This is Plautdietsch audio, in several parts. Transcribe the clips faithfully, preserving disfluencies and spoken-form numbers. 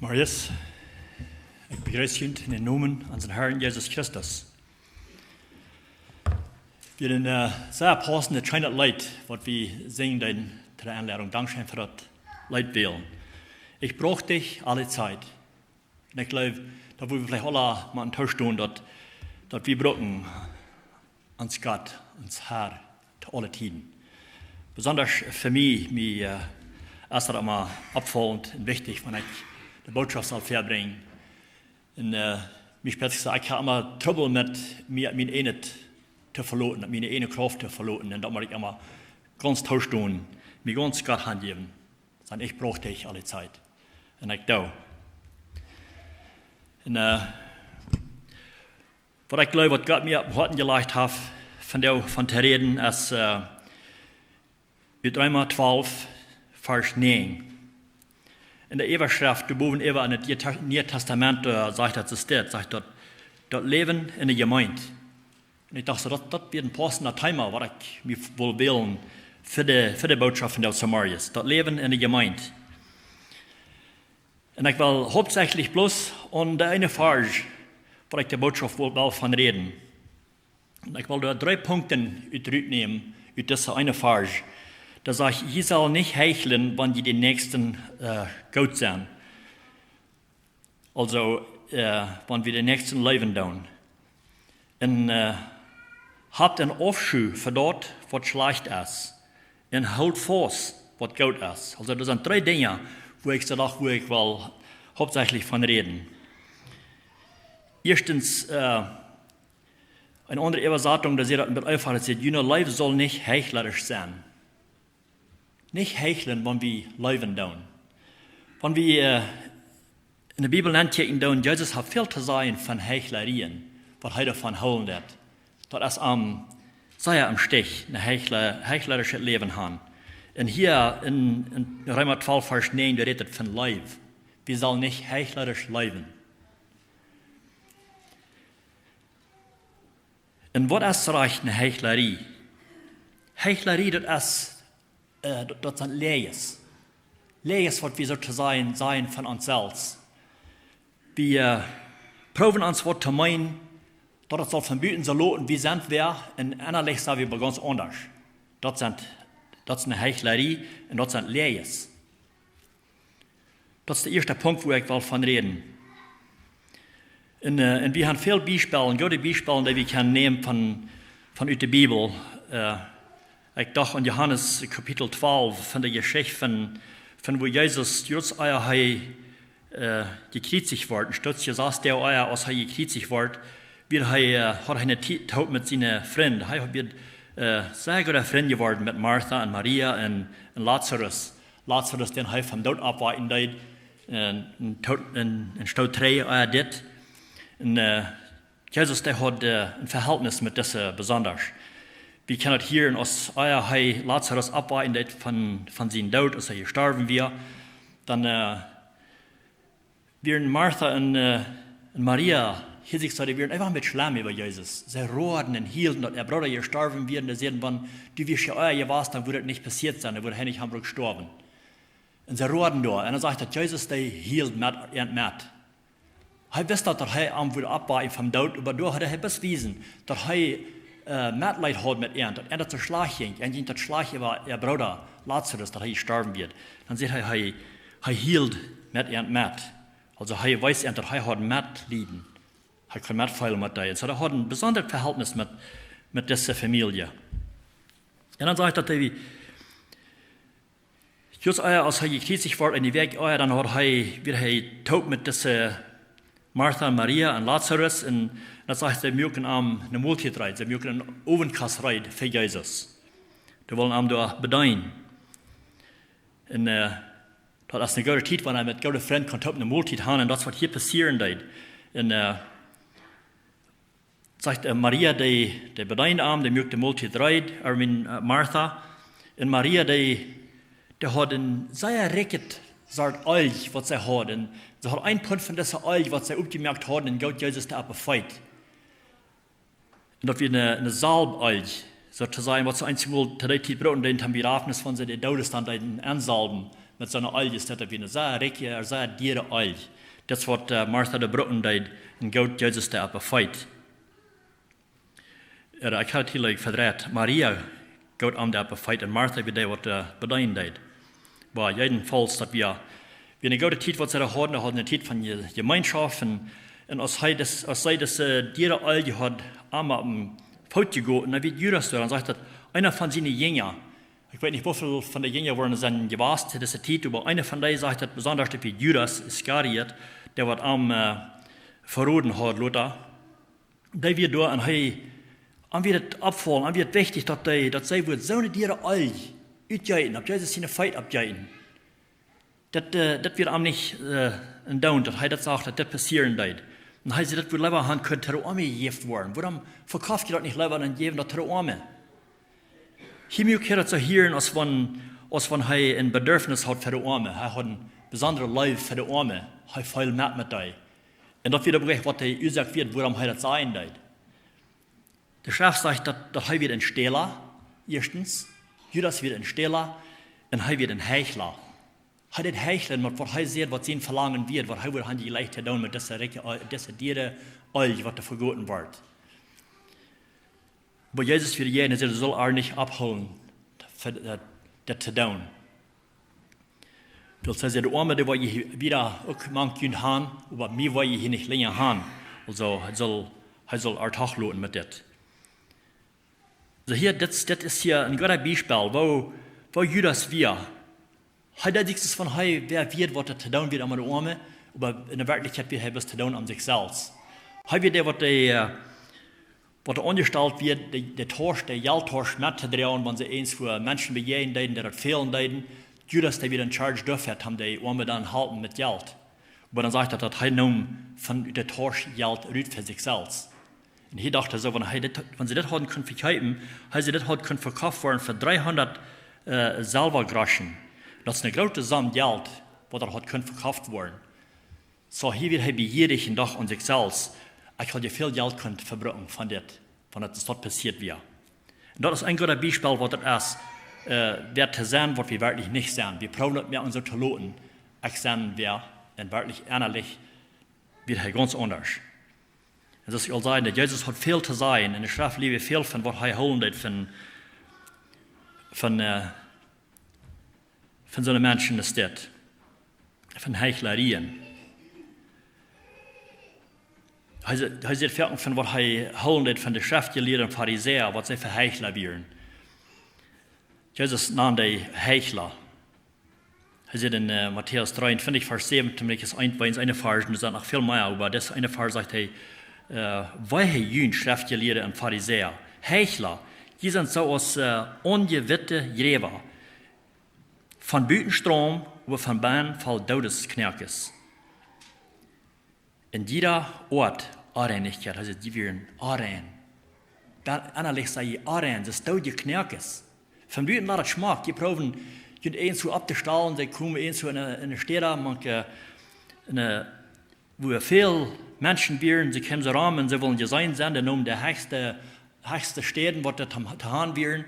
Marius, ekj bejreess junt en dän Nomen onsen Harn Jesus Christus. Wie een, äh, sea pausendet, scheenet Leet, waut wie sinjen deeden to de Enleidunk. Dankscheen fa daut Leet wälen. Ich brauch dich alle Zeit. Un ekj jleew, daut wie veleicht aule mol tostonen, daut, daut wie brucken ons Gott, ons Harn, to aule Tieden. Besondasch fa mie, mie, äh, es daut emma oppfaulent un wichtich, wan ekj de Bootschoft saul verbrinjen. Un, äh, mie spieet sikj soo, ekj hab emma Trubbel met mie, mien eejnet to veloten, met miene eejne Krauft to veloten. Un dan mott ekj emma gaunz tostonen, mie gaunz Gott hanjäwen. Dan: Ich brauch dich alle Zeit. Un ekj doo. Un, äh, waut ekj jleew, waut Gott mie opp Hoaten jelajcht haft, von dee, von to räden, es, äh, ut Reema twalf, Varsch näajen. En de Äwaschreft, doa bowen äwa en daut Niee Testament, äh, sajcht daut, es dit, sajcht daut, daut Läwen en de Jemeent. Un ekj docht soo, daut, daut wia een pausenda Thema, waut ekj mie wull wälen fa de, fa de Bootschoft von de Samarius. Daut Läwen en de Jemeent. Un ekj well hauptsächlich bloos aun dän eenen Varsch, waut ekj de Bootschoft wull, wull von räden. Un ekj well doa dree Punkten ut, rutnämen, ut disen eenen Varsch. Doa sajcht: Jie sellen nich heichlen, wan jie dän Näakjsten, äh, goot sent. Aulsoo, äh, wan wie dän Näakjsten leewen doonen. Un, äh, habt een Aufschu fa daut, waut schlajcht es. Un hoolt faust, waut goot es. Aulsoo, daut sent dree Dinja, wua ekj soo docht, wua ekj well hauptsächlich von räden. Ieeschtens, äh, eene aundre Äwasatunk, doa sajcht daut een bät eefach, daut sajcht: June Leew saul nich heichlarisch sennen. Nich heichle, wan wie leewen doonen. Wan wie, äh, en de Bibel nenkjikjen doonen, Jesus haft väl to sajen von Heichlarieen, waut hee doavon hoolen deed. Daut es am sea em Stich, een heichle-, heichlarischet Läwen haben. Un hia en, en Reema twalf, Varsch näajen, doa rät et von Leew. Wie sellen nich heichlarisch leewen. Un waut es rajcht eene Heichlarie? Heichlarie, daut es, äh, daut, daut sent Läajes. Läajes, waut wie soo to sajen, sajen von ons selfst. Wie, äh, proowen ons waut to meenen, daut et saul von buten soo loten, wie sent wäa, un ennalich sent wie oba gaunz aundasch. Daut sent, daut es eene Heichlarie un daut sent Läajes. Daut es de ieeschte Punkt, wua ekj well von räden. Un, äh, un wie haben väl Biespels, goode Biespels, dee wie kjennen nämen von, von ut de Bibel. Äh, ekj docht aun Johanes Kapitel twalf, von de Jeschicht von, von woo Jesus, just ea hee, äh, jekjriezicht wort, een Stootje sass dee ea, aus hee jekjriezicht wort, wia hee, äh, haud hee eene Tiet toop met siene Frind. Hee haud, wia, äh, sea goode Frind jeworden met Martha un Maria un, un Lazarus. Lazarus, dän hee vom Doot oppwakjen deed, un, un toop, un, un stoot trigj, äh, dit. Un, äh, Jesus, dee haud, äh, een Vehältnis met dise besondasch. Wie kjennen daut hia, aus, ea hee Lazarus oppwakjen deed von, von sienen Doot, aus hee jestorwen wia, dan, äh, wieren Martha un, äh, un Maria, hia sikj soo, dee wieren eefach een bät schlem äwa Jesus. See roaden un hielden, daut äa Brooda jestorwen wia. Un dee säden: Wan du wieescht hia ea jewast, dan wudd daut nich passieet sennen, dan wudd hee nich haben brukt stoawen. Un see roaden doa. Un dan sajcht daut, Jesus, dee hield met, met. Hee wist daut, daut hee am wudd oppwakjen vom Doot, oba doa haud hee bloos wiesen, daut hee, äh, Metleet haud met an, daut an daut soo schlajcht jinkj, an jinkj daut schlajcht äwa äa Brooda Lazarus, daut hee jestorwen wia. Dan sajcht hee, hee, hee hield met an met. Aulsoo hee wees an, daut hee haud Metleet. Hee kunn metfeelen met dee. Un soo, hee haud een besondaret Vehältnis met, met dise Famielje. Un dan sajcht daut, hee, just ea, aus hee jekjriezicht wort, eene Wäakj ea, dan haud hee, wia hee toop met dise Martha, Maria un Lazarus. Un daut sajcht, see muaken am eene Moltiet reed. See muaken een Owentkost reed fa Jesus. Dee wullen am doa bedeenen. Un, äh, daut es eene goode Tiet, wan eena met goode Frind kaun toop eene Moltiet haben. Un daut es, waut hia passieren deed. Un, äh, sajcht, äh, Maria, dee, dee bedeend am, dee muak de Moltiet reed, I mean, äh, Martha. Un Maria, dee, dee haud een sea rikjet Sort Eelj, waut see haud. Un see haud een Punt von dise Eelj, waut see oppjemoakt haud, un goot Jesus de Appetit. Un daut wia eene, eene Salbeelj, soo to sajen, waut see eensjemol to dee Tiet bruckten, dee tom Bejrafnis von siene Doodes dan deeden ensalwen. Daut es een Olj, daut wia een sea rikja, sea diera Olj. Daut es waut, äh, Martha doa brucken deed, un goot Jesus doa oppe Feet. Äh, ekj haud hia like vedreit. Maria goot am doa oppe Feet un Martha wia dee waut, äh, bedeenen deed. Oba jedenfalls, daut wia, wia eene goode Tiet waut see doa hauden, dee hauden eene Tiet von Je-, Jemeenschoft un, un aus hee daut, aus see daut, äh, diera Olj haud am oppe Foot jegoten, dan wia Judas doa, dan sajcht daut, eena von siene Jinja, ekj weet nich woo väl von de Jinja wieren sent jewast to dise Tiet, oba eena von dee, sajcht daut, besonda daut wia Judas Iskariot, dee waut am, äh, veroden haud, lota. Dee wia doa un hee, am wia daut oppjefollen, am wia daut wichtich, daut dee, daut see wudd soone diera Olj utjeeten, opp Jesus siene Feet oppjeeten. Daut, äh, daut wia am nich, äh, endoont, daut hee daut sach, daut daut passieren deed. Un hee säd, daut wudd leewa han kunt to de Oame jejäft woaren. Wuarom vekoft jie daut nich leewa un jäwen daut to de Oame? Hia mott eena daut soo hieren, aus wan, aus wan hee een Bedurfnis haud fa de Oame. Hee haud eene besondre Leew fa de Oame. Hee feeld met met dee. Un daut wia de Berecht, waut de Uasoak wia, wuarom hee daut sajen deed. De Schreft sajcht, daut, daut hee wia een Stäla, ieeschtens. Judas wia een Stäla un hee wia een Heichla. Hee deed heichlen met waut hee säd, waut sien Velangen wia, waut hee wudd han jejlikjt to doonen met dise rikje, äh, dise diera Olj, waut doa vegoten wort. Oba Jesus wia dee, dee säd, daut sull am nich ophoolen, fa, äh, daut to doonen. Wiels hee säd, de Oame, dee woa jie hia wada uk mank junt han, oba mie woa jie hia nich lenja han. Aulsoo, hee sull, hee sull am toch loten met dit. Soo hia, dit, dit es hia een goodet Biespel, woo, woo Judas wia. Hee deed sikj soo von hee wia wieet waut to doonen wia aun de Oame, oba enne Werkjlichkjeit wia hee bloos to doonen aun sikj selfst. Hee wia dee waut dee, äh, waut doa aunjestalt wia, dee, dee Tausch, dee Jelttausch met to droagen, wan see eent fa Menschen bejäajnen deeden, dee daut fälen deeden. Judas, dee wia en charge doafäa, om dee Oame dan halpen met Jelt. Oba dan sajcht daut, daut hee neem von de Tausch Jelt rut fa sikj selfst. Un hee docht soo, wan hee dit, wan see dit hauden kunt vekjeepen, hee see dit haud kunt vekoft woaren fa dreehundat, äh, Selwagroschen. Daut es eene groote Som Jelt, waut doa haud kunt vekoft woaren. Soo, hia wia hee bejierich un docht aun sikj selfst, ekj haud je väl Jelt kunt vebrucken von dit, wan daut, daut passieet wia. Un daut es een goodet Biespel, waut daut es, äh, wäa to sennen, waut wie werkjlich nich sent. Wie proowen daut mea aun soo to loten, ekj sie wäa, un werkjlich ennalich wia hee gaunz aundasch. Un soo aus ekj aul säd, daut Jesus haud väl to sajen, un de Schreft lieed väl von waut hee hoolen deed von, von, äh, von soone Menschen aus dit, von Heichlerieen. Hee, hee säd foaken von waut hee hoolen deed von de Schreftjelieede un Farisäa, waut see fa Heichla wieren. Jesus nand dee Heichla. Hee sajcht en, äh, Matäus dreeuntwintich, Varsch säwen, toom Glekj es eent, wiels een Varsch, un doa sent noch väl mea, oba dit eene Varsch sajcht hee, äh, „Wee junt, Schreftjelieede un Farisäa, Heichla, jie sent soo aus, äh, onjewitte Jräwa. Von buten scheen, oba von bennen voll Doodesknoakes. En jieda Oat Onreinichkjeit“, hee sajcht, jie wieren onrein. Dan ennalich sent jie onrein, daut es doodje Knoakes. Von buten lat daut schmock, jie proowen junt eent soo opptostalen, see komen eent soo enne, enne Städ, mank, äh, enne, wua väl Menschen wieren, see kjeemen soo rom un see wullen jeseenen sennen, dee neemen de hechste, hechste Städen, waut et to, to han wieren,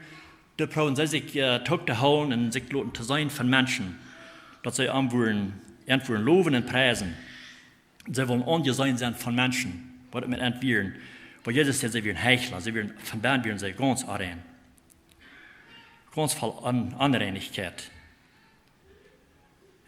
doa proowen see sikj, äh, toop to hoolen un sikj loten to seenen von Menschen, daut see an wudden, an wudden lowen un priesen. See wullen aunjeseenen sennen von Menschen, waut et met an wieren. Oba Jesus säd, see wieren Heichla, see wieren, von bennen wieren see gaunz onrein. Gaunz voll An-, Onreinichkjeit.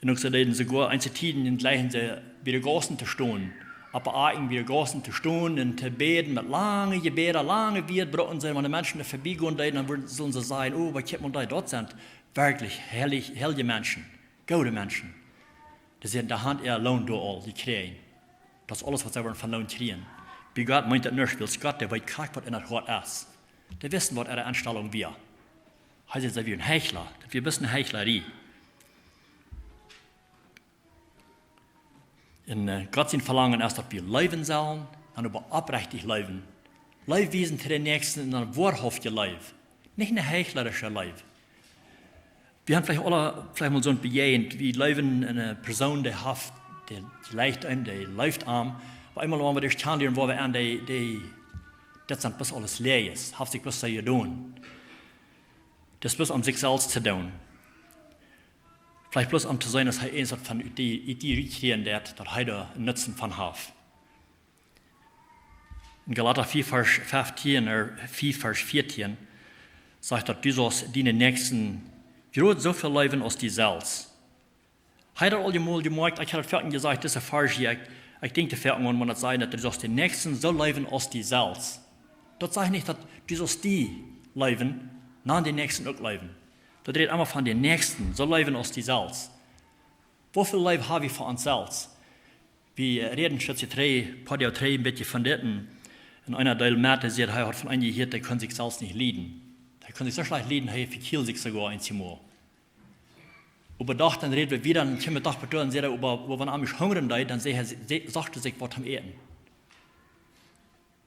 Un uk see deeden soogoa eenje Tieden en jlikjen see bie de Gaussen to stonen. Opp de Akjen bie de Gaussen to stonen un to bäden met lange Jebäda, lange Wieed bruckten see, wan de Menschen doa verbie gonen deeden, dan wudden, sullen see sajen: „Oh, waut kjikj mol, dee doa sent werkjlich heilich, heilje Menschen, goode Menschen.“ Dee säden, dee han äa Loon doa aul jekjräajen. Daut es aules, waut see wudden von Loon kjrieen. Bie Gott meent daut nuscht, wiels Gott, dee weet krakjt, waut en daut Hoat es. Dee wisten, waut äare Enstalunk wia. Hee säd, see wieren Heichla. Daut wia bloos eene Heichlerie. Un, äh, Gott sien Velangen es, daut wie leewen sellen, dan oba oprechtich leewen. Leew wiesen to dän Näakjsten un dan woarhauftje Leew. Nich eene heichlerische Leew. Wie han veleicht aule, veleicht mol soont bejäajent, wie leewen eene Persoon, dee haft, dee jlikjt eenem, dee leeft eenem. Oba eemol, wan wie dee kjanen lieren, woa wie aun, dee, dee, daut sent bloos aules Läajes, haft sikj bloos soo jedonen. Daut es bloos om sikj selfst to doonen. Veleicht bloos om to seenen, daut hee eent waut von ut dee, ut dee rut kjrieen deed, daut hee doa Nutzen von haft. En Galata fief Varsch feftieen, ea, fief Varsch vieetieen, sajcht daut: "Du saust dienen Näakjsten jrod soo väl leewen aus die selfst." Hee haud aul emol jemoakt, ekj haud daut foaken jesajcht, dise Varsch hia, ekj, ekj denkj doa foaken aun, wan daut sajcht, daut du saust dän Näakjsten soo leewen aus die selfst. Daut sajcht nich, daut du saust die leewen, nä, dän Näakjsten uk leewen. Daut rät emma von dän Näakjsten, soo leewen aus die selfst. Woo väl Leew ha wie fa ons selfst? Wie, ä, räden Stekj trigj, poa Doag trigj, een bät von dit. En, en eenen Deel met, dee säd, hee haud von eenen jehieet, dee kunn sikj selfst nich lieden. Hee kunn sikj soo schlajcht lieden, hee vekjield sikj soogoa eensjemol. Oba doch, dan räd wie wieda, dan kjeem hee doch bie doa un säd, oba, oba wan hee mie hungren deed, dan säd hee, sä-, socht hee sikj waut toom äten.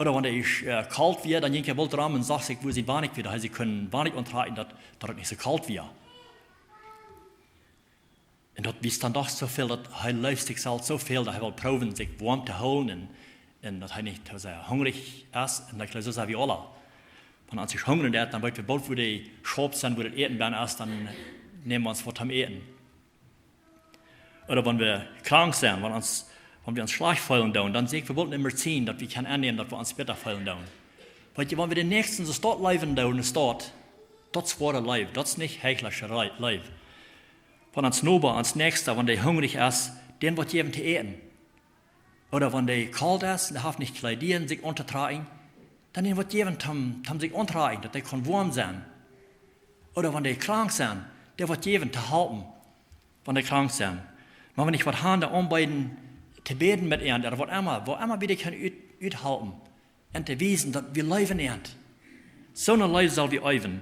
Ooda wan et, ä, kolt wia, dan jinkj hee boolt rom un socht sikj, wua sien Wantich wia, daut hee sikj kunn Wantich auntrakjen, daut, daut et nich soo kolt wia. Un daut wiest dan doch soo väl, daut hee leeft sikj selfst soo väl, daut hee well proowen, sikj woam to hoolen un, un daut hee nich too sea hungrich es. Un daut, ekj jleew, soo sent wie aula. Wan ons hungren deit, dan weet wie boolt, wua de Schaup sent, wua daut Äten bennen es, dan näm wie ons waut toom Äten. Ooda wan wie krank sent, wan ons, wan wie ons schlajcht feelen doonen, dan säd wie boolt ne Medizin, daut wie kjennen aunnämen, daut wie ons bäta feelen doonen. Weet jie, wan wie dän Näakjsten soo stoakj leewen doonen, es daut, daut es woare Leew, daut es nich heilsche Rei-, Leew. Wan ons Noba, ons Näakjsta, wan dee hungrich es, dän waut jäwen to äten. Ooda wan dee kolt es, dee haft nich Kjleeda sikj auntotrakjen, dan dän waut jäwen toom, toom sikj auntrakjen, daut dee kaun woam sennen. Ooda wan dee krank sent, dee waut jäwen to halpen, wan dee krank sent. Wan wie nich waut han, dee aunbeeden to bäden met an, ooda waut emma, woo emma wie dee kjennen ut-, uthalpen. Un to wiesen, daut wie leewen an. Soone Leew sell wie eewen.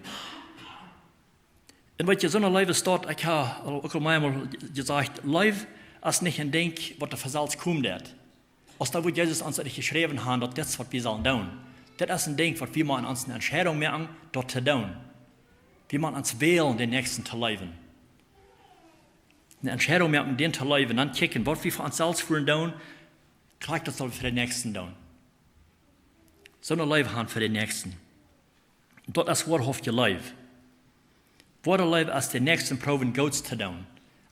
Un weet jie, soone Leew es daut, ekj hab aul uk aul meamol jesajcht, Leew es nich een Dinkj, waut doa von selfst kjemt. Aus daut, woo Jesus ons daut nich jeschräwen haud, daut dit es, waut wie sellen doonen. Dit es een Dinkj, waut wie motten ons ne Entscheidunk moaken, daut to doonen. Wie motten ons wälen, dän Näakjsten to leewen. Ne Entscheidunk moaken, dän to leewen. Dan kjikjen, waut wie fa ons selfst wudden doonen, krakjt daut sell wie fa dän Näakjsten doonen. Soone Leew han fa dän Näakjsten. Daut es woahauftje Leew. Woare Leew es dän Näakjsten proowen Goots to doonen.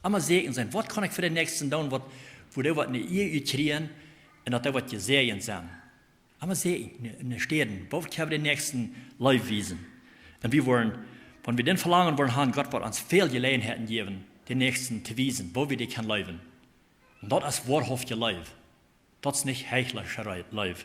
Emma sieekjen sennen, waut kaun ekj fa dän Näakjsten doonen, waut, wua dee waut ne Ea utkjrieen un daut dee waut jesäajent sent. Emma sieekjen, ne, ne Städ, woo kjenn wie dän Näakjsten Leew wiesen. Un wie wudden, wan wie dän Velangen wudden han, Gott woat ons väl Jeläajenheiten jäwen, dän Näakjsten to wiesen, woo wie dee kjennen leewen. Un daut es woahauftje Leew. Daut es nich heilsche Rei-, Leew.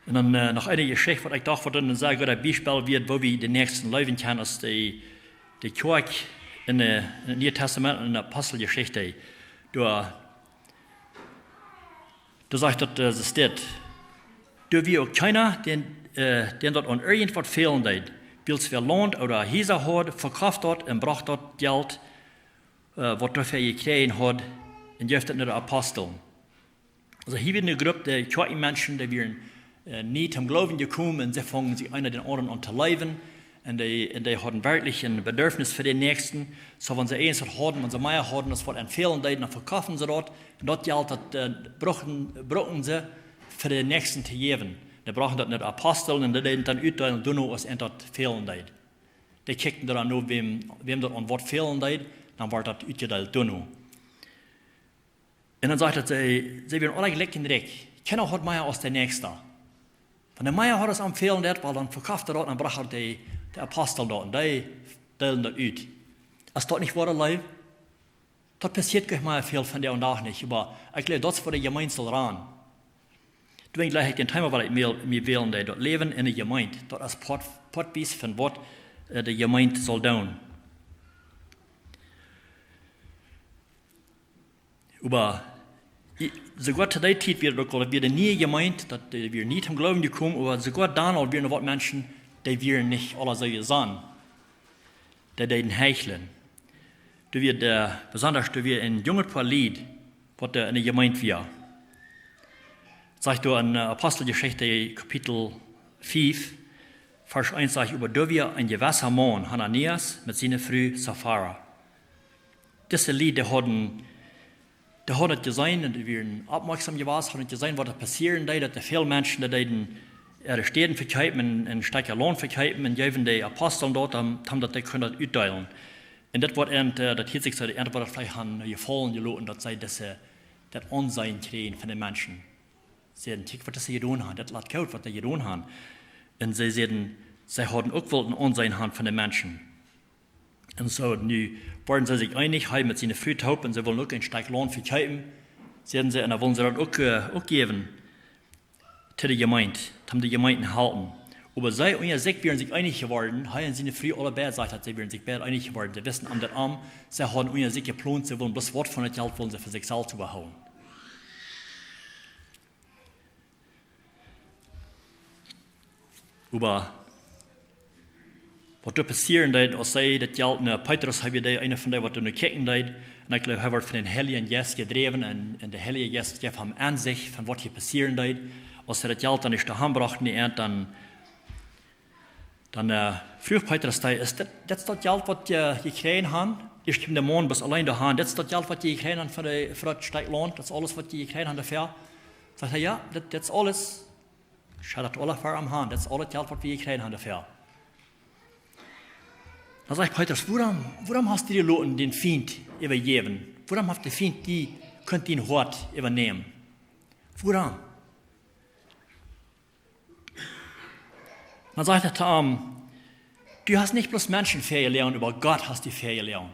Un dan, ä, noch eene Jeschicht, waut ekj docht, waut een sea goodet Biespel wia, woo wie dän Näakjsten leewen kjennen, es de, de Kjoakj en, ä, en daut Niee Tastament, en de Aposteljeschicht. Doa, doa sajcht daut, ä, soo steit: "Doa wia uk kjeena, dän, ä, dän daut aun irjent waut fälen deed, wiels wäa Launt ooda Hiesa haud, vekoft daut un brocht daut Jelt, ä, waut doafäa jekjräajen haud, un jeef daut no de Aposteln." Aulsoo hia wia ne Grupp, de Kjoakjenmenschen, dee wieren, ä, nie toom Gloowen jekomen, un see fungen sikj eena dän aundren aun to leewen, un dee, un dee hauden werkjlich een Bedürfnis fa dän Näakjsten. Soo, wan see irjent waut hauden, wan see mea hauden, aus waut an fälen deed, dan vekoften see daut. Un daut Jelt, daut, ä, bruckten, bruckten see fa dän Näakjsten to jäwen. Dee brochten daut no de Aposteln un dee deeden dan utdeelen, doano aus an daut fälen deed. Dee kjikjten doa no, wäm, wäm daut aun waut fälen deed, dan wort daut utjedeelt doano. Un dan sajcht daut, see, see wieren aule jlikj rikj. Kjeena haud mea aus de Näakjsta. Wan dee mea haud aus am fälen deed, wiels dan vekoft hee daut un dan brocht hee daut de, de Aposteln daut. Un dee deelden daut ut. Es daut nich woare Leew? Daut passieet nich mea väl vondoag dän Dach nich, oba ekj jleew, daut es fa de Jemeent soo ran. Doawäajen jlikj ekj daut Thema, waut ekj mie, mie wälen deed, daut Läwen enne Jemeent. Daut es Poat, Poat wiest von waut, ä, de Jemeent saul doonen. Oba, i-, soogoa to dee Tiet wia daut uk aul, daut wia de niee Jemeent, daut, ä, wia nie toom Gloowen jekomen, oba soogoa dan aul wieren waut Menschen, dee wieren nich aule soo jesonnen. Dee deeden heichlen. Doa wia de, besonda doa wia een junget Poa Lied, waut doa enne Jemeent wia. Sajcht doa en, ä, Aposteljeschicht, Kapitel fief, Varsch eent, sajcht: "Oba doa wia een jewessa Maun, Hananias, met siene Fru Safira." Dise Lied, dee hauden, dee hauden daut jeseenen un dee wieren oppmoakjsom jewast, hauden daut jeseenen, waut doa passieren deed, daut doa väl Menschen, dee deeden, äare Städen vekjeepen un, un Stekja Launt vekjeepen un jeewen de Apostel daut, om, om daut dee kunnen daut utdeelen. Un daut woat an, äh, daut hilt sikj soo, de Ent woat daut veleicht aun jefaulen jeloten, daut see dise, daut Aunseenen kjrieen von de Menschen. See säden: "Kjikj, waut see jedonen haben, daut lat goot, waut see jedonen haben." Un see säden, see hauden uk wullen Aunseenen haben von de Menschen. Un soo, nu wieren see sikj eenich, hee met siene Fru toop, un see wullen uk een Stekj Launt vekjeepen, säden see, un dan wullen see daut uk, äh, uk jäwen to de Jemeent, om de Jemeent to halpen. Oba see unja sikj wieren sikj eenich jeworden, hee un siene Fru aule beid, sajcht daut, see wieren sikj beid eenich jeworden. See wisten aun daut aun, see hauden unja sikj jeplont, see wullen bloos waut von daut Jelt wullen see fa sikj selfst behoolen. Oba waut doa passieren deed, aus see daut Jelt, nu, Petrus, hee wia de eena von dee, waut doa no kjikjen deed. Un ekj jleew, hee wort von dän Heiljen Jeist jedräwen un, un de Heilje Jeist jeef am Ensicht von waut hia passieren deed. Aus see daut Jelt dan ieescht doa han brochten, dee Ent, dan, dan, äh, fruach Petrus dee: "Es dit, dit es daut Jelt, waut jie jekjräajen haben?" Ieescht kjeem de Maun bloos auleen doa han. "Dit es daut Jelt, waut jie jekjräajen haben fa de, fa daut Stekj Launt? Dit es aules, waut jie jekjräajen haben doafäa?" Sajcht hee: "Jo, dit, dit es aules." Soo daut aule ver am han, daut es aul daut Jelt, waut wie jekjräajen haben doafäa. Dan sajcht Petrus: "Wuarom, wuarom hast du die jeloten dän Fient äwajäwen? Wuarom haft de Fient die, kunt dien Hoat äwanämen? Wuarom?" Dan sajcht hee to am: "Du hast nich bloos Menschen väajeloagen, oba Gott hast du väajeloagen."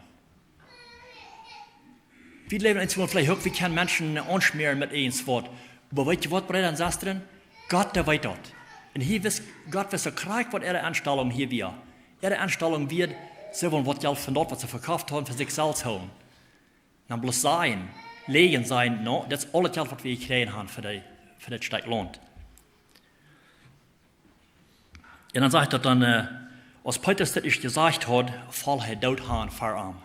Wie jleewen eensmol veleicht uk, wie kjennen Menschen aunschmäaren met eent Wuat. Oba weet jie waut, Breeda un Sestren? Gott, dee weet daut. Un hia wist, Gott wist soo krakjt, waut äare Enstalunk hia wia. Äare Enstalunk wia, see wullen waut Jelt von daut, waut see vekoft hauden, fa sikj selfst hoolen. Dan bloos sajen, läajen, sajen: "Nu, dit es aul daut Jelt, waut wie jekjräajen haben fa dee, fa dit Stekj Launt." Un dan sajcht daut dan, äh, aus Petrus daut ieescht jesajcht haud, foll hee doot han ver am.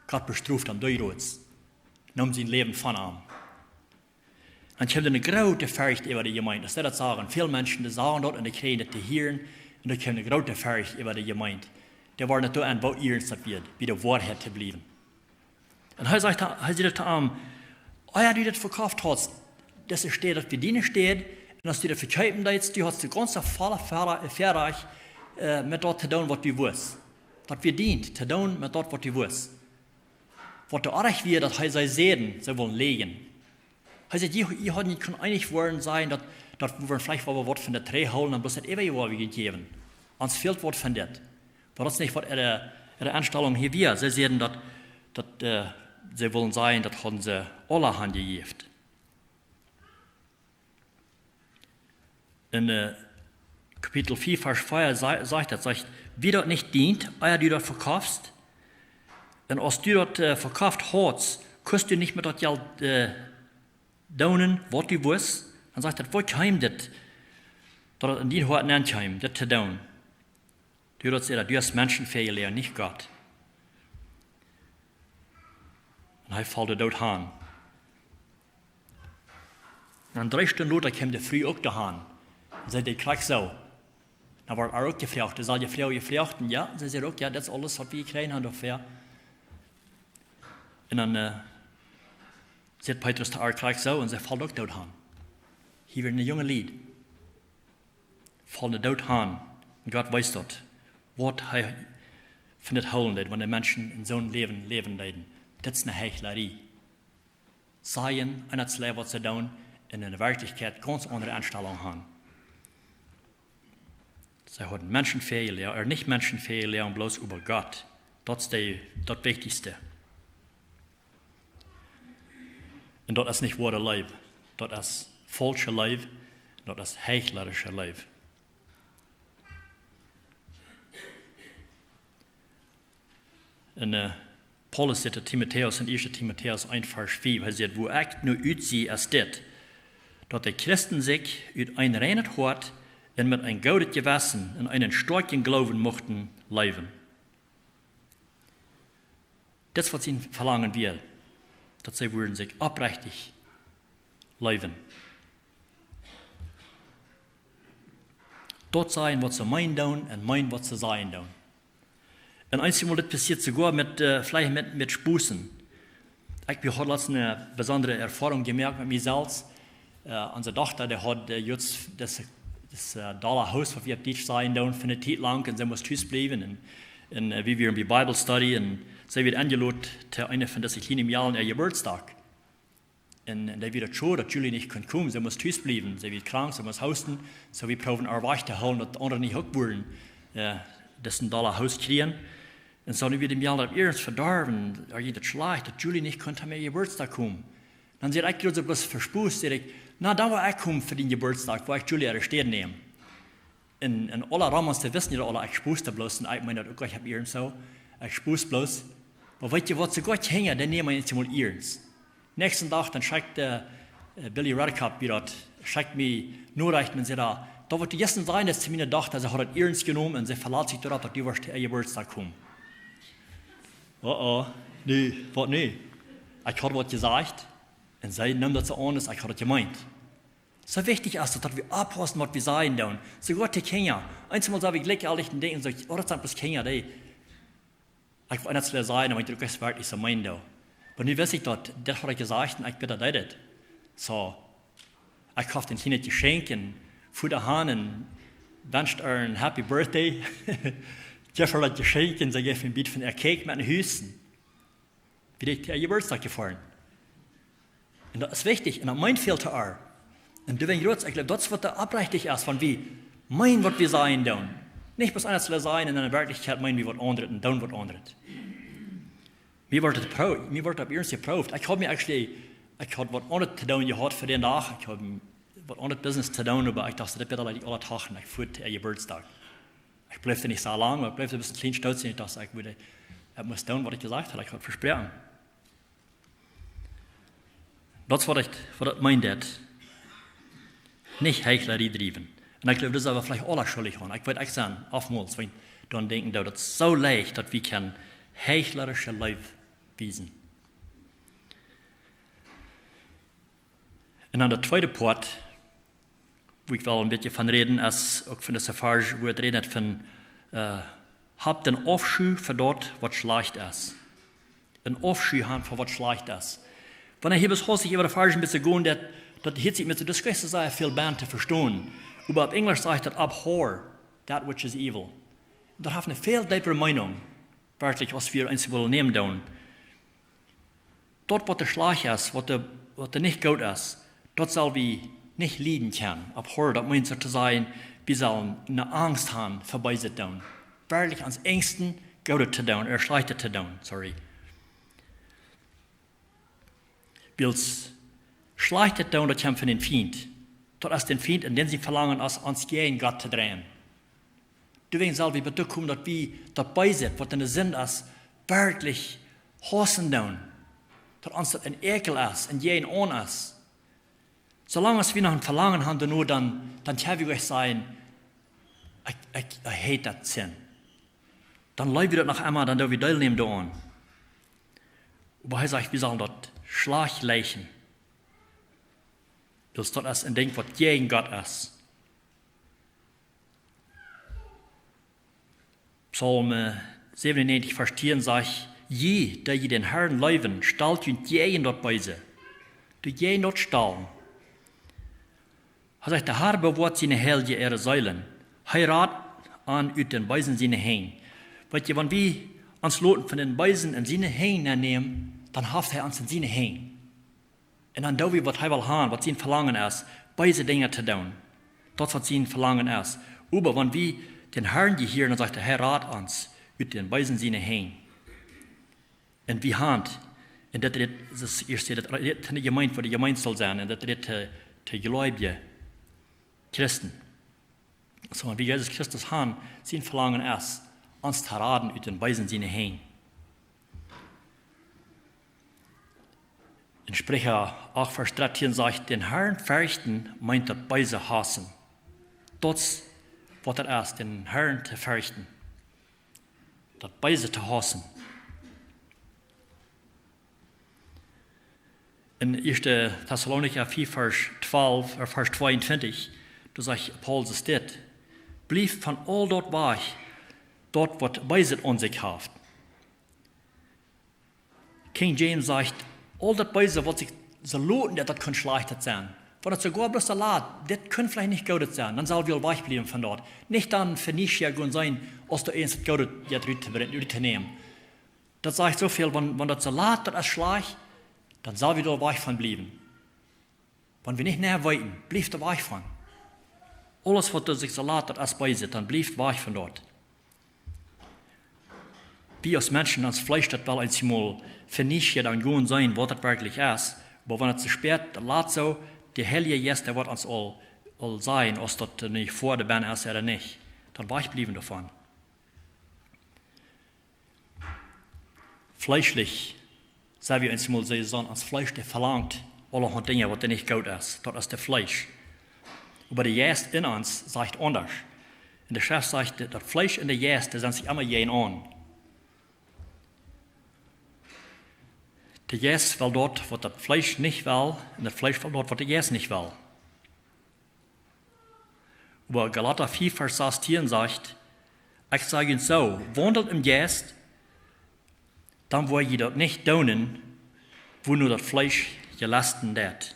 Gott bestroft am doaderch, neem sien Läwen von am. Dan kjeem eene groote Forcht äwa de Jemeent. Daut es daut, sajen väl Menschen, dee sagen daut un dee kjrieen daut to hieren. Un dan kjeem eene groote Forcht äwa de Jemeent. Dee wieren nich doa aun, woo iernst daut wia, bie de Woarheit to bliewen. Un hee sajcht, hee säd to am: "Ea du daut vekoft hast, dise Städ, daut wia diene Städ, un aus du daut vekjeepen deetst, du hast de gaunze volle Fäa-, Fäarajcht, äh, met daut to doonen, waut du wust. Daut wia dient, to doonen met daut, waut du wust." Waut doa oajch wia, daut hee see säden, see wullen läajen. Hee säd: "Jie, jie hauden junt kunnen eenich woaren, sajen daut, daut wie veleicht wellen waut von daut trigjhoolen un bloos daut äwaje woaren wie junt jäwen. Ons fält waut von dit." Oba daut es nich, waut äare, äare Enstalunk hia wia. See säden daut, daut, äh, see wullen sajen, daut hauden see aule hanjejäft. En, äh, Kapitel vea, Varsch vea sa-, sajcht daut, sajcht: "Wia daut nich dient, ea du daut vekofst? Un aus du daut, äh, vekoft hast, kunst du nich met daut Jelt, äh, doonen, waut du wust?" Dan sajcht daut: "Woo kjeem dit, daut et en dien Hoat nenkjeem, dit to doonen?" Du, daut säd, du hast Menschen väajeloagen, nich Gott. Un hee foll doa doot han. Un dree Stunden lota kjeem de Fru uk doa han. Un see deed krakjt soo. Dan wort ar uk jefroacht, dee saul jefroacht, jefroacht, un jo, see säd uk: "Jo, daut es aules, waut wie jekjräajen haben doafäa." Un dan, äh, säd Petrus to ar krakjt soo, un see foll uk doot han. Hia wia een junga Lied. Foll doot han. Un Gott weet daut. Waut hee von daut hoolen deed, wan de Menschen en soon Läwen läwen deeden. Daut es eene Hechlarie. Sajen, un daut es waut see doonen, un en Werkjlichkjeit gaunz aundre Enstalunk han. See hauden Menschen väajeloagen, ea nich Menschen väajeloagen, bloos äwa Gott. Daut es de, daut Wichtichste. Un daut es nich woare Leew. Daut es faulsche Leew. Daut es hechlarische Leew. En, äh, Paulus säd to Timotäus en ieeschte Timotäus eent Varsch fief, hee säd: "Woo ekj nu utsie, es dit, daut de Christen sikj ut een reinet Hoat un met een goodet Jewessen un eenen stoakjen Gloowen muchten läwen." Daut es waut sien Velangen wia, daut see wudden sikj oprechtich leewen. Daut sajen, waut see meenen doonen, un meenen, waut see sajen doonen. Un eensjemol, daut passieet soogoa met, äh, veleicht met, met Spusen. Ekj, wie hauden latst eene besondre Erfoarunk jemoakt met mie selfst. Äh, onse Dochta, dee haud, äh, jrod daut, daut, äh, dolla Hoos, waut wie opp Dietsch sajen doonen, fa eene Tiet lang, un see must tus bliewen. Un, un, äh, wie wieren bie Bible Study, un see wort enjelot to eenen von dise kjliene Mejalen äa Jeburtsdach. Un, un dee wia daut schod, daut Julie nich kunn komen. See must tus bliewen. See wia krank, see must hoosten. Soo wie proowen äa wajch to hoolen, daut aundre nich uk wudden, äh, disen dolla Hoos kjrieen. Un soo nu wia de Mejal opp iernst vedorwen, ar jinkj daut schlajcht, daut Julie nich kunn to äa Jeburtsdach komen. Dan säd ekj jrod soo bloos fa Spos, säd ekj: "Na, dan woa ekj komen fa dän Jeburtsdach, woa ekj Julie äare Städ nämen." Un, un aule Romans, dee wisten daut aule, ekj spos doa bloos, un ekj meen daut uk, ekj hab hia un soo, ekj spos bloos. Oba weetst du waut, soo goot hinja, dee nämen mie nich mol iernst. Näakjsten Dach, dan schekjt, äh, Billy Redekop, wia daut, schekjt mie Norechten un säd: "Ah, daut woat jistren sennen, daut es miene Dochta, see haud daut iernst jenomen un see velat sikj doaropp, daut du woascht to äa Jeburtsdach komen." Oh, oh, nu, waut nu? Ekj haud waut jesajcht un see neem daut soo aun, aus ekj haud daut jemeent. Soo wichtich es daut, daut wie oppaussen, waut wie sajen doonen. Soo goot de Kjinja. Eemol saj wie jlikj aul nich un denkjen soo: "Oh, daut sent bloos Kjinja, dee." Ekj well nich soo sajen, oba ekj druk es werkjlich soo meent, doa. Oba nu wist ekj daut, daut haud ekj jesajcht un ekj bäd daut dit. Soo, ekj haud een kjlienet Jeschenkj un fua doa han un wenscht äa een happy birthday. Jeef äa daut Jeschenkj un see jeef een bät von äa Cake met no Hus. Wia ekj to äa Jeburtsdach jefoaren. Un daut es wichtich, un daut meent väl to äa. Un du, wan jrod, ekj jleew, daut es waut doa oprechtich es, von wie meenen, waut wie sajen doonen. Nich bloos eena sajen un en Werkjlichkjeit meenen wie waut aundret un doonen waut aundret. Mie wort daut pro-, mie wort daut iernst jeprooft. Ekj haud mie actually, ekj haud waut aundret to doonen jehaut fa dän Dach. Ekj haud waut aundret Business to doonen, oba ekj docht, daut woat aule, aule Doag, ekj fua to äa Jeburtsdach. Ekj bleef doa nich soo lang, oba ekj bleef een bät kjlien stolt sennen. Ekj docht, ekj wudd, ekj must doonen, waut ekj jesajcht haud, ekj haud vesproaken. Daut es waut ekj, waut ekj meent, daut nich Heichlerie driewen. Un ekj jleew, daut es oba veleicht aule schuldich aun. Ekj weet, ekj sie oftmols, wan ekj dan denkj, daut, daut es soo leicht, daut wie kjennen heichlerische Leew wiesen. Un dan de tweede Poat, wua ekj well een bät von räden, es uk von dise Varsch, wua daut rät von, äh, "Habt een Aufschyu fa daut, waut schlajcht es." Een Aufschyu han fa waut schlajcht es. Wan ekj hia bloos hastich äwa de Varsch een bät go, daut, daut hieet sikj met de Diskussie sea väl bie to vestonen. Oba opp Enjlisch sajcht daut: "Abhor that which is evil." Daut haft eene väl deepere Meenunk, werkjlich, aus wie eemol nämen doonen. Daut, waut doa schlajcht es, waut doa, waut doa nich goot es, daut sell wie nich lieden kjennen. Abhor, daut meent soo to sajen, wie sellen eene Angst han fa Beeset doonen. Werkjlich ons enjsten, Goodet to doonen, ea Schlajchtet to doonen, sorry. Wiels Schlajchtet doonen, daut kjemt von dän Fient. Daut es dän Fient un dän sien Velangen es, ons jäajen Gott to dreien. Doawäajen sell wie betokomen, daut wie daut Beeset, waut enne Sind es, werkjlich hausen doonen. Daut ons daut een Äkjel es, een jäajen aun es. Soo lang aus wie noch een Velangen han doano, dan, dan kjenn wie nich sajen: "Ekj, ekj, I hate that sin." Dan leew wie daut noch emma, dan doo wie deelnämen doaraun. Oba hee sajcht, wie sellen daut schlajcht leichen. Wiels daut es een Dinkj, waut jäajen Gott es. Psalm, äh, säwenunnäajentich, Varsch tieen sajcht: "Jie, dee jie dän Harn leewen, stalt junt jäajen daut Beese." Doa jäajen daut stalen. Hee sajcht: "De Har bewoat siene Heilje äare Seelen. Hee rat an ut dän Beesen siene Henj." Weetst du, wan wie ons loten von dän Beesen en siene Henj nämen, dan haft hee ons en siene Henj. Un dan doo wie, waut hee well han, waut sien Velangen es, beese Dinja to doonen. Daut es, waut sien Velangen es. Oba wan wie dän Harn jehieren, dan sajcht hee, hee rat ons ut dän Beesen siene Henj. Un wie han, un daut rät, daut es ieescht, daut rät to de Jemeent, woo de Jemeent saul sennen, un daut rät to, to jleewje Christen. Soo, wan wie Jesus Christus han, sien Velangen es, ons to raden ut dän Beesen siene Henj. En Spricha acht, Varsch dartieen sajcht: "Dän Harn ferchten meent daut Beese hausen." Daut es, waut daut es, dän Harn to ferchten. Daut Beese to hausen. En ieeschte Tessalonicha vea, Varsch twalf, äh, Varsch tweeuntwintich, doa sajcht Paulus dit: "Blieft von aul daut wajch, daut waut Beeset aun sikj haft." King James sajcht: "Aul daut Beese, waut sikj soo loten, daut, daut kaun Schlajchtet sennen." Wan daut soogoa bloos de Lat, dit kunn veleicht nich Goodet sennen, dan sell wie aul wajchbliewen von daut. Nich dan fa Nieschia gonen sennen, aus doa eens daut Goodet jeit rut to brinjen, rut to nämen. Daut sajcht soo väl, wan, wan daut soo lat, daut es schlajcht, dan sell wie doa wajch von bliewen. Wan wie nich mea weeten, bliewt doa wajch von. Aules, waut doa sikj soo lat, daut es bees, dan bliewt wajch von daut. Wie aus Menschen, ons Fleesch, daut well eensmol fa Nieschia dan gonen sennen, waut daut werkjlich es. Oba wan et soo spät, daut lat soo, de Heilje Jeist, dee woat ons aul, aul sajen, aus daut nich fa de Benn es ooda nich. Dan wajchbliewen doavon. Fleeschlich, saj wie eensmol, see sent, ons Fleesch, dee velangt aulahaunt Dinja, waut doa nich goot es. Daut es de Fleesch. Oba de Jeist en ons sajcht aundasch. Un de Schreft sajcht, daut Fleesch un de Jeist, dee sent sikj emma jäajenaun. De Jeist well daut, waut daut Fleesch nich well, un daut Fleesch well daut, waut de Jeist nich well. Oba Galata fief, Varsch sastieen sajcht: "Ekj saj junt soo, waundelt em Jeist, dan woa jie daut nich doonen, wua no daut Fleesch jelesten deit."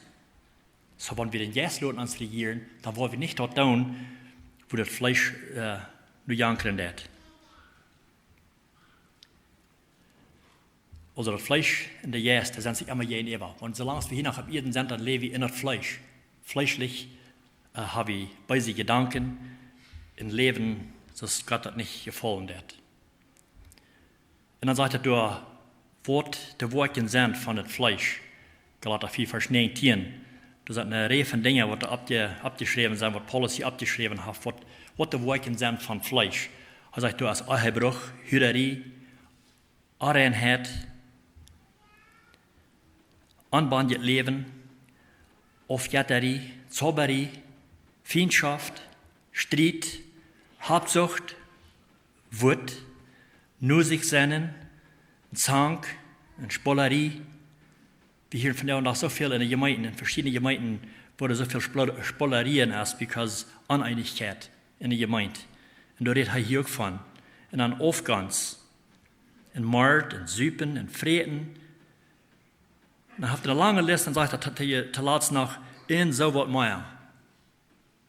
Soo, wan wie dän Jeist loten ons rejieren, dan woa wie nich daut doonen, wua daut Fleesch, äh, no jankren deit. Aulsoo daut Fleesch un de Jeist, dee sent sikj emma jäajenäwa. Wan soo lang aus wie hia noch opp Ieed sent, dan läw wie en daut Fleesch. Fleeschlich, äh, hab wie beese Jedanken un läwen, soo aus Gott daut nich jefaulen deit. Un dan sajcht et doa, waut de Woakjen sent von daut Fleesch. Galata fief, Varsch näajentieen. Doa sent eene Rieej von Dinja, waut doa oppje-, oppjeschräwen sent, waut Paulus hia oppjeschräwen haft, waut, waut de Woakjen sent von Fleesch. Hee sajcht, doa es Ehebruch, Hurarie, Onreinheit, onbendjet Läwen, Aufjettarie, Zaubarie, Fientschoft, Striet, Habsucht, Wut, no sikj sennen, Zank, un Spolarie. Wie hieren vondoag dän Dach soo väl en de Jemeenten, en veschiedne Jemeenten, wua soo väl Spol-, Spolarien es, because Oneenichkjeit en de Jemeent. Un doa rät hee hia uk von. Un dan Aufgonst, un Mort, un Supen, un Fräten. Un dan haft hee eene lange List, dan sajcht hee to, to, to latst noch, un soo waut mea.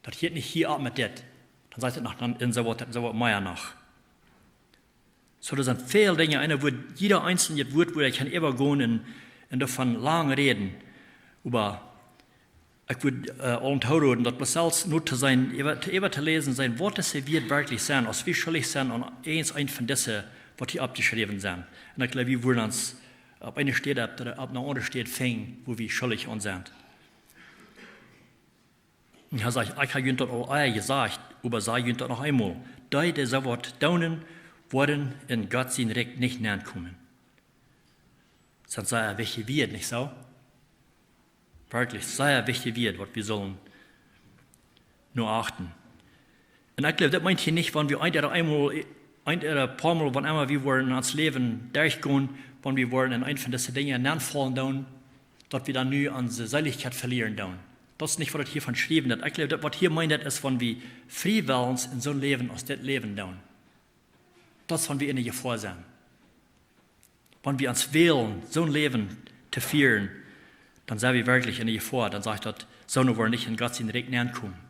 Daut hieet nich hia opp met dit. Dan sajcht et noch, dan un soo waut, un soo waut mea noch. Soo, doa sent väl Dinja, un doa woat jieda eenselnet Wuat, woat ekj kjennen äwagonen un, un doavon lang räden. Oba ekj wudd, äh, aule tooroden, daut bloos selfst no to sennen, äwa, to, äwa to läsen sennen, waut dise Wieed werkjlich sent, aus wie schuldich sent aun eent, eent von dise, waut hia oppjeschräwen sent. Un ekj jleew, wie wudden ons opp eene Städ, opp, opp eene aundre Städ finjen, wua wie schuldich aun sent. Un hee sajcht: "Ekj hab junt daut aul ea jesajcht, oba saj junt daut noch eemol: Dee, dee soo waut doonen, woaren en Gott sien Rikj nich nenkomen." Daut sent sea wichtje Wieed, nich soo? Werkjlich sea wichtje Wieed, waut wie sellen no achten. Un ekj jleew, daut meent hia nich, wan wie eent ooda eemol, eent ooda poamol, wanemma wie woaren en ons Läwen derchgonen, wan wie woaren en eent von dise Dinja nenfaulen doonen, daut wie dan nu onse Seelichkjeit velieren doonen. Daut es nich, waut et hia von schriewen deit. Ekj jleew, daut, waut hia meent, daut es, wan wie friewellens en soon Läwen aus dit läwen doonen. Daut es, wan wie en de Jefoa sent. Wan wie ons wälen, soon Läwen to fieren, dan sent wie werkjlich en de Jefoa. Dan sajcht daut, soone woaren nich en Gott sien Rikj nenkomen.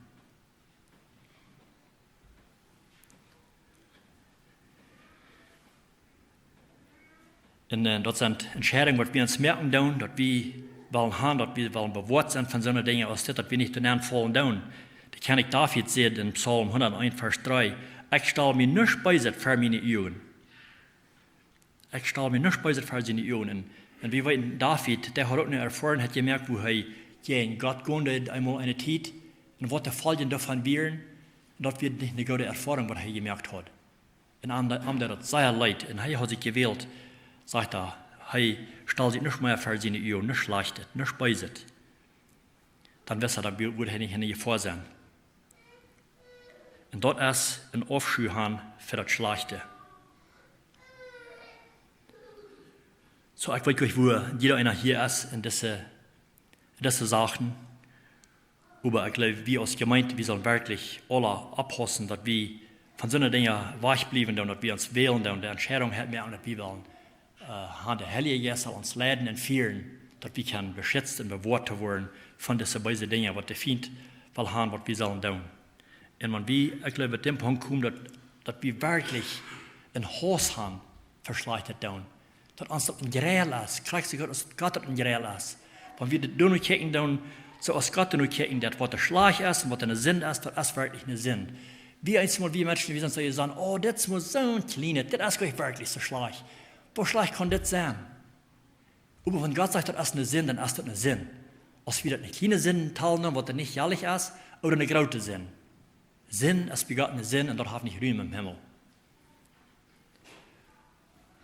Un, äh, daut sent Entscheidungen, waut wie ons moaken doonen, daut wie wellen han, daut wie wellen bewoat sennen von soone Dinja aus dit, daut wie nich doa nenfaulen doonen. De Kjennich David sajcht en Psalm hundat eent, Varsch dree: "Ekj stal mie nuscht Beeset ver miene Uagen." Ekj stal mie nuscht Beeset ver siene Uagen. Un, un wie weeten, David, dee haud uk eene Erfoarunk jemoakt, wua hee jäajen Gott gonen deed eemol eene Tiet. Un waut de Foljen doavon wieren, daut wia nich eene goode Erfoarunk, waut hee jemoakt haud. Un am, am deed daut sea leet. Un hee haud sikj jewält, sajcht hee, hee stald sikj nuscht mea ver siene Uagen, nuscht Schlajchtet, nuscht Beeset. Dan wist hee, dan wudd hee nich en de Jefoa sennen. Un daut es een Aufschu han fa daut Schlajchte. Soo, ekj weet nich, wua jieda eena hia es en dise, en dise Sachen. Oba ekj jleew, wie aus Jemeent, wie sellen werkjlich aule oppaussen, daut wie von soone Dinja wajchbliewen doonen, daut wie ons wälen doonen, de Entscheidunk haben, daut wie wellen, äh, han, de Heilje Jeist saul ons leiden un fieren. daut wie kjennen beschitzt un bewoat to woaren von dise beese Dinja, waut de Fient well haben, waut wie sellen doonen. Un wan wie, ekj jleew, bie dän Punkt komen, daut, daut wie werkjlich een Hauss haben fa Schlajchtet doonen, daut ons daut een Jrell es, krakjt soo aus Gott daut een Jrell es. Wan wie daut doonen kjikjen doonen, soo aus Gott daut nu kjikjen deit, waut doa schlajcht es un waut eene Sind es, daut es werkjlich eene Sind. Wie eensmol, wie Menschen, wie sent soo, dee sajen: "Oh, dit es mau soon kjlienet, dit es goanich werkjlich soo schlajcht. Woo schlajcht kaun dit sennen?" Oba wan Gott sajcht, daut es eene Sind, dan es daut eene Sind. Aus wie daut eene kjliene Sind talen doonen, waut doa nich jelich es, ooda eene groote Sind. Sind es bie Gott eene Sind un daut haft nich Rum em Himmel.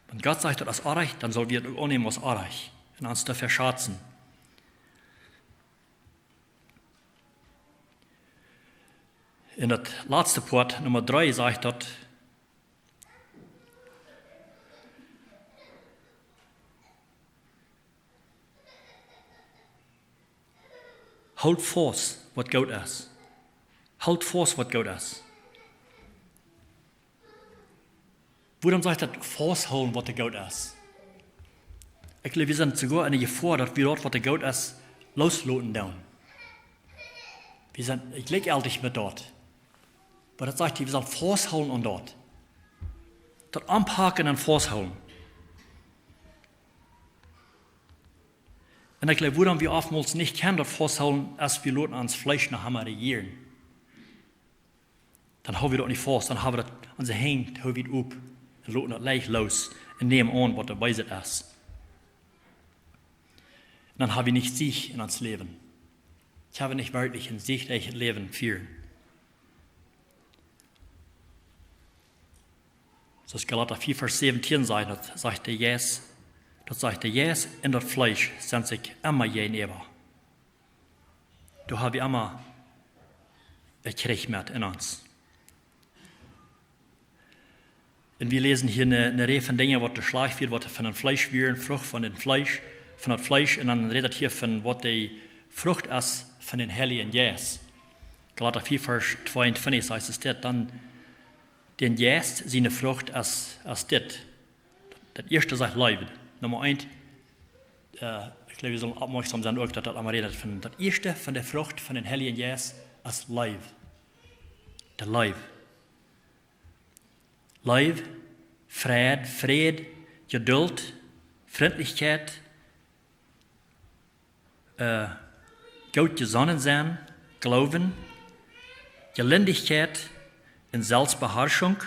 Wan Gott sajcht, daut es orrajcht, dan sell wie daut uk aunnämen aus orrajcht un ons doafäa schazen. En daut latste Poat, Numma dree, sajcht daut: Hoolt faust, waut goot es. Hoolt faust, waut goot es. Wuarom sajcht daut, fausthoolen, waut doa goot es? Ekj jleew, wie sent soogoa en de Jefoa, daut wie daut, waut doa goot es, loosloten doonen. Wie sent jlikjjeltich met daut. Oba daut sajcht hia, wie sellen fausthoolen aun daut. Daut aunpaken un fausthoolen. Un ekj jleew, wuarom wie oftmols nich kjennen daut fausthoolen, es, wie loten ons Fleesch noch emma rejieren. Dan hoolen wie daut nich faust, dan haben wie daut, onse Henj, hoolen wie daut opp un loten daut leicht loos un nämen aun, waut doa beeset es. Un dan haben wie nich Siech en ons Läwen. Kjennen wie nich werkjlich een siechreichet Läwen fieren. Soo aus Galata fief, Varsch säwentieen sajcht, daut sajcht de Jeist, daut sajcht, de Jeist un daut Fleesch sent sikj emma jäajenäwa. Doa haben wie emma een Kjrich met en ons. Un wie läsen hia eene, eene Rieej von Dinja, waut doa schlajcht wia, waut von daut Fleesch wia, Frucht von daut Fleesch, von daut Fleesch. Un dan rät daut hia von, waut de Frucht es von dän Heiljen Jeist. Galata fief, Varsch tweeuntwintich sajcht et dit: Dan dän Jeist siene Frucht es, es dit. Daut ieeschte sajcht Leew. Numma eent, äh, ekj jleew, wie sellen oppmoakjsom sennen uk, daut daut emma rät von daut ieeschte von de Frucht von dän Heiljen Jeist es Leew. De Leew. Leew, Fräd, Fräd, Jeduld, Frintlichkjeit, äh, goot jesonnen sennen, Gloowen, Jelindichkjeit un Selfstbeharschunk.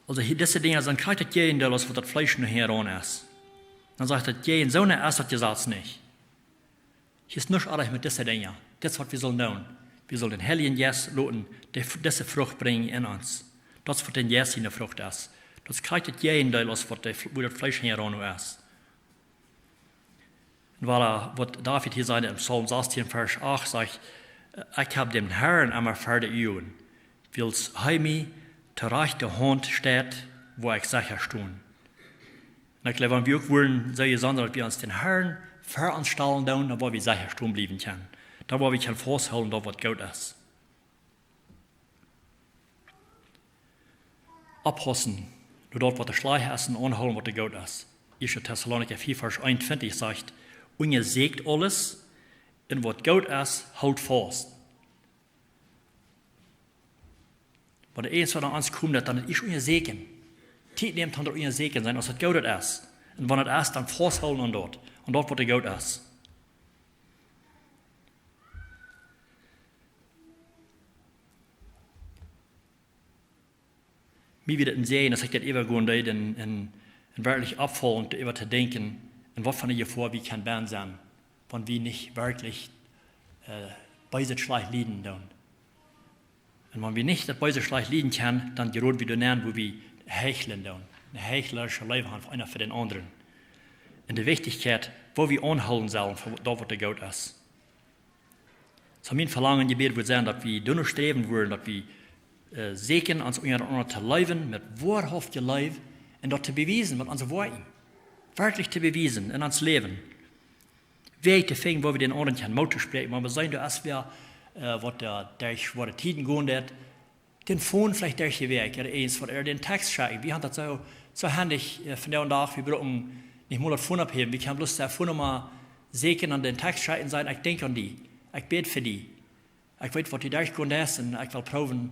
Aulsoo hia, dise Dinja sent krakjt daut Jäajendeel aus waut daut Fleesch nu hia aun es. Dan sajcht daut, jäajen soone es daut Jesaz nich. Hia es nuscht orrajcht met dise Dinja. Dit es waut wie sellen doonen. Wie sellen dän Heiljen Jeist loten, dee, dise Frucht brinjen en ons. Daut es waut dän Jeist siene Frucht es. Daut es krakjt daut Jäajendeel aus waut de, woo daut Fleesch hia aun es. Un wada, waut David hia säd em Psalm sastieen, Varsch acht, sajcht: "Ekj hab dän Herrn emma ver de Uagen, wiels hee mie to rajchte Haunt steit, woa ekj secha stonen." Un ekj jleew, wan wie uk wudden soo jesonnen, daut wie ons dän Herrn ver ons stalen doonen, dan woa wie secha stonen bliewen kjennen. Dan woa wie kjennen fausthoolen, daut waut goot es. Oppaussen, no daut waut doa schlajcht es un aunhoolen waut doa goot es. Ieeschte Tessalonicha fief, Varsch eenuntwintich sajcht: "Unjasäkjt aules, un waut goot es, hoolt faust." Wan doa irjent waut aun ons kjemt, daut dan ieescht unjasäkjen. Tiet nämen, daut unjasäkjen sennen, aus daut goot es. Un wan daut es, dan fausthoolen aun daut. Aun daut waut doa goot es. Mie wia daut een Säajen, aus ekj daut äwagonen deed un, un, un werkjlich oppfaulen, doaräwa to denkjen, en waut fa eene Jefoa wie kjennen bennen sennen, wan wie nich werkjlich, äh, beeset schlajcht lieden doonen. Un wan wie nich daut beese schlajcht lieden kjennen, dan jeroden wie doa nenn, woo wie heichlen doonen. Eene heichlerische Leew haben eena fa dän aundren. Un de Wichtichkjeit, woo wie aunhoolen sellen, fa daut waut doa goot es. Soo mien Velangen, Jebäd wudd sennen, daut wie doano sträwen wudden, daut wie, äh, secha ons unjarenaunda to leewen, met woarhauftje Leew, un daut to bewiesen met onse Woakjen. Werkjlich to bewiesen en ons Läwen. Wäaj to finjen, woo wie dän aundren kjennen Moot toospräakjen, wan wie seenen, doa es wäa, äh, waut doa derch schwoare Tieden gonen deit, dän Phone veleicht derch de Wäakj, ooda eent waut, ooda dän Text schekjen. Wie haben daut soo, soo hendich, äh, vondoag dän Dach, wie brucken Nich mol daut Phone opphäwen. Wie kjennen bloos de Phone Numma säkjen un dän Text schekjen un sajen: "Ekj denkj aun die. Ekj bäd fa die. Ekj weet, waut du derchjegonen best un ekj well proowen,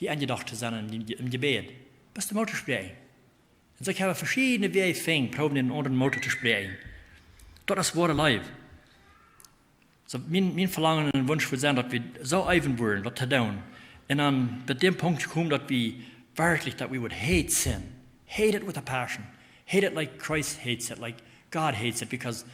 die enjedocht to sennen em, em Jebäd." Bloos de Moot to spräakjen. Un soo kjenn wie veschiedne Wäaj finjen, proowen dän aundren Moot to spräakjen. Daut es woare Leew. Soo, mien, mien Velangen un Wunsch wudd sennen, daut wie soo eewen wudden, daut to doonen. Un dan bie dän Punkt komen, daut wie werkjlich, daut we would hate sin. Hate it with a passion. Hate it like Christ hates it, like God hates it, because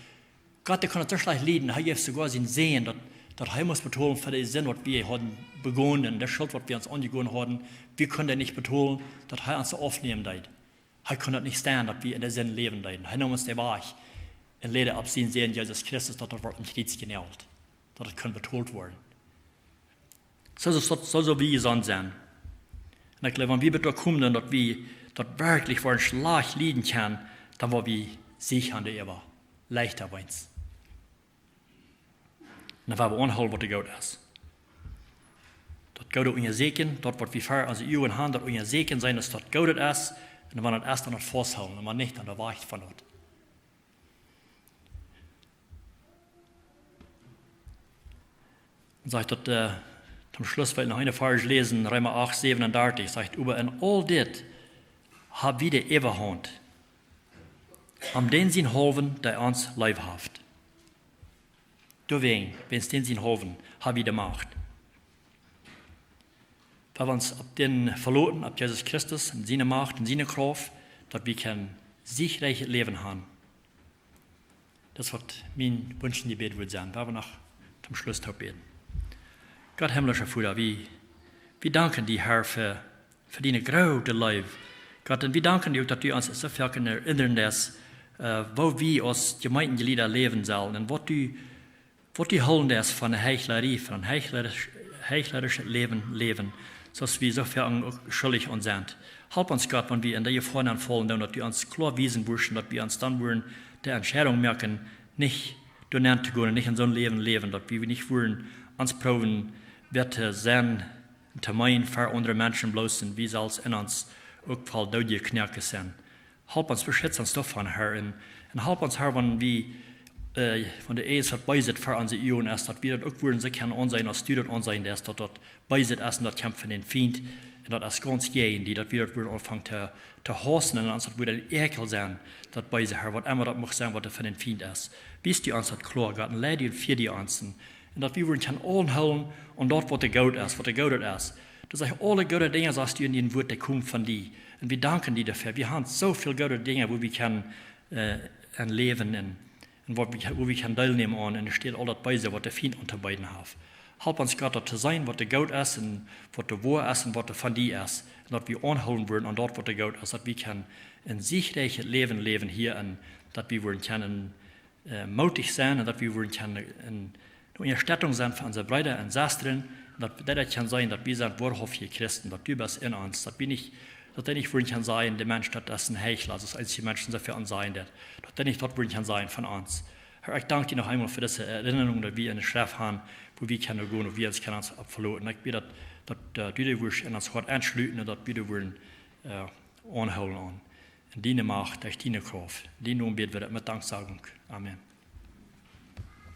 Gott, dee kunn et soo schlajcht lieden, hee jeef soogoa sienen Sän, daut, daut hee must betolen fa de Sind, waut wie hauden begonen, un de Schult, waut wie ons aunjegonen hauden. Wie kunnen dee nich betolen, daut hee ons aufnämen deed. Hee kunn daut nich stonen, daut wie en de Sind läwen deeden. Hee neem ons dee wajch un läd opp sienen Sän Jesus Christus, daut hee wort aum Kjriez jenäajelt, daut et kunn betolt woaren. Soo, soo, soo, soo saul wie jesonnen sennen. Un ekj jleew, wan wie doa komen, dan daut wie daut werkjlich fa een Schlajcht lieden kjennen, dan woa wie Sieg haben doaräwa. Leichta weens. Un dan woa wie aunhoolen, waut doa goot es. Daut Goode unjasieekjen, daut, waut wie ver onse Uagen haben, daut unjasieekjen, seenen, daut daut Goode es. Un wan daut es, dan daut fausthoolen. Un wan nich, dan de Wajch von daut. Dan sajcht daut, äh, toom Schluss, well ekj noch een Varsch läsen, Reema acht, säwenundartich, sajcht: "Oba en aul dit hab wie de Äwahaunt aun dän sien haulwen, dee ons leef haft." Doawäajen, wäajen dän sien haulwen, hab wie de Macht. Wan wie ons opp dän veloten, opp Jesus Christus un siene Macht un siene Krauft, daut wie kjennen siegreich Läwen haben. Daut es, waut mien Wunsch un Jebäd wudd sennen. Wan wie noch toom Schluss toop bäden. Gott, himmlischa Voda, wie, wie danken die, Herr, fa, fa diene groote Leew. Gott, un wie danken die uk, daut du ons soo väl kaust erinnern, daut, äh, woo wie aus Jemeentejlieda läwen sellen un waut du, waut du hoolen deist von de Heichlerie, von een heichlerische, heichlerische Läwen, Läwen, soo aus wie soo väl uk schuldich aun sent. Help ons, Gott, wan wie en de Jefoa nenn faulen, dan daut du ons kloa wiesen wurscht, daut wie ons dan wudden de Entscheidunk moaken, nich doa nenn to gonen, nich en soon Läwen läwen, daut wie nich wudden ons proowen, wäa to sennen, to meenen, ver aundre Menschen bloos, un wie selfst en ons uk voll doodje Knoakes sent. Help ons, beschutz ons doavon, Herr, un, un help ons, Herr, wan wie, äh, wan doa irjent waut Beeset ver onse Uagen es, daut wie daut uk wudden soo kjennen aunseenen, aus du daut aunseenen deist, daut daut Beeset es un daut kjemt von dän Fient, un daut es gaunz jäajen die, daut wie daut wudden aunfangen to, to hausen, un ons daut wudd een Äakjel sennen, daut Beese, Herr, waut emma daut mucht sennen, waut doa von dän Fient es. Wies du ons daut kloa, Gott, un leid du un fia du ons, un, un daut wie wudden kjennen aunhoolen aun daut, waut doa goot es, waut doa goot es. Daut sajcht, aule goode Dinja, sajchst du en dien Wuat, dee komen von die. Un wie danken die doafäa. Wie haben soo väl goode Dinja, wua wie kjennen, äh, aun läwen un, un waut wie, wua wie kjennen deelnämen aun, un doa steit aul daut Beese, waut de Fient auntobeeden haft. Help ons, Gott, daut to seenen, waut doa goot es un waut doa woa es un waut doa von die es. Un daut wie aunhoolen wudden aun daut, waut doa goot es, daut wie kjennen een siegreichet Läwen läwen hia un daut wie wudden kjennen äh, mootich sennen un daut wie wudden kjennen eene, eene Unjastettunk sennen fa onse Breeda un Sestren, un daut, daut daut kaun sennen, daut wie sent woarhauftje Christen, daut du best en ons, daut wie nich, daut dee nich wudden kjennen sajen, de Mensch, daut es een Heichla, soo aus eenje Menschen soo väl aun sajen, daut, daut dee nich daut wudden kjennen sajen von ons. Herr, ekj dank die noch eemol fa dise Erinnrunk, daut wie eene Schreft haben, wua wie kjennen gonen, wua wie ons kjennen opp veloten. Ekj bäd daut, daut, äh, du dee wurscht en ons Hoat aunschluten un daut wie dee wudden, äh, aunhoolen aun. En diene Macht, derch diene Krauft. En dienen Nomen bäd wie daut met Danksagung. Amen.